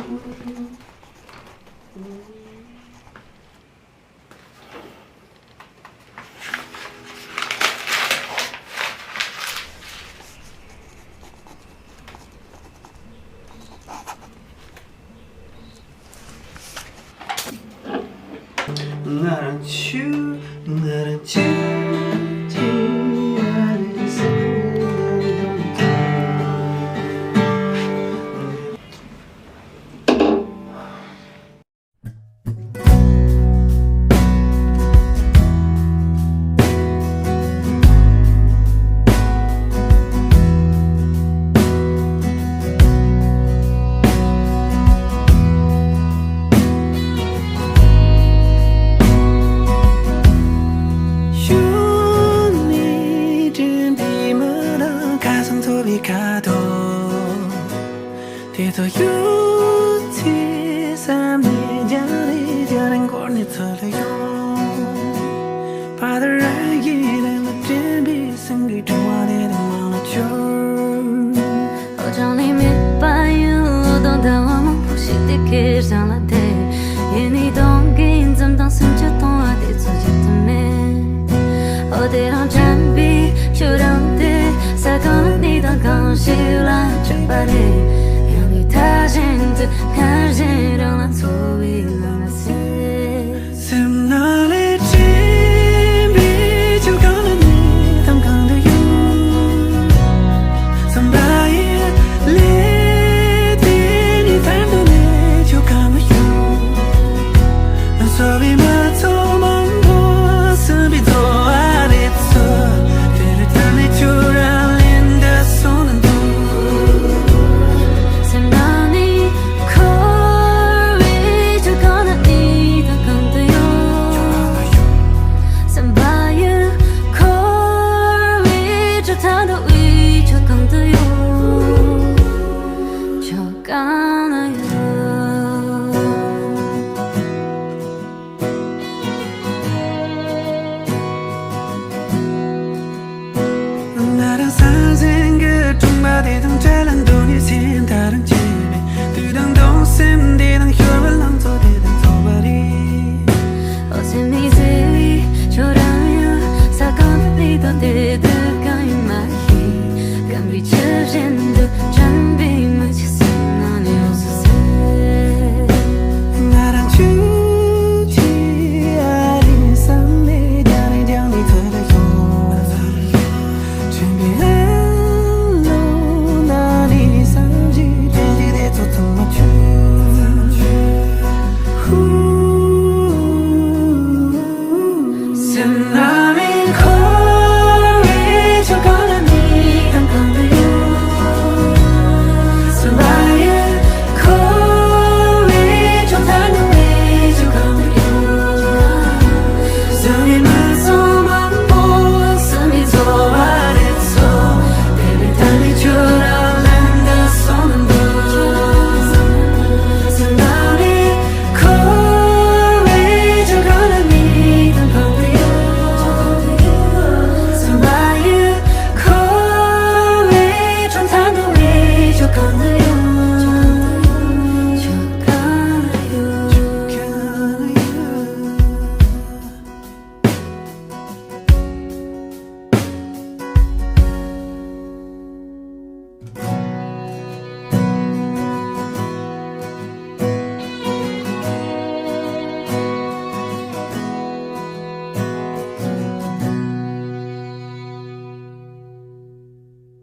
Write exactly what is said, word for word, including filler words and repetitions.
ང་རང་ཆུ། ང་རང་ཆུ། ཆུ། ཤུལ་ནས་དྲན་པའི་མི་རང་ཁ་སང་ཚོར་བའི་ཁ་དོག་དེ་ཚོ་ཡོད་ཚད་བསམ་ནས་རྒྱང་རིང་རྒྱང་རིང་འཁོར་ནས་ཚུར་ལ་ཡོང་། ཕ་དར་ར་ཡི་རང་ལ་དྲན་པའི་སེང་གེ་དྲི་བ་དེ་དེ་མང་ལ་བྱོས། ཨོ་ཅང་ལི་མེད་པ་ཡིན་ལོ་དང་ཟླ་བ་མང་པོ་ཞིག་དེ་ཁེར་རྐྱང་ལ་བསྡད། ཡིན་ནའི་གདོང་གི་འཛུམ་མདངས་སུམ་ཅུ་སྟོང་བ་དེ་ཚོ་བརྗེད་དུ་མེད། ཨོ་དེ་རང་དྲན་པའི་ཁྱོད་རང་དེ་ས་གང་ལ་གནས་དང་གང་ཞིག་ལ་བྱོན་པ་རེད།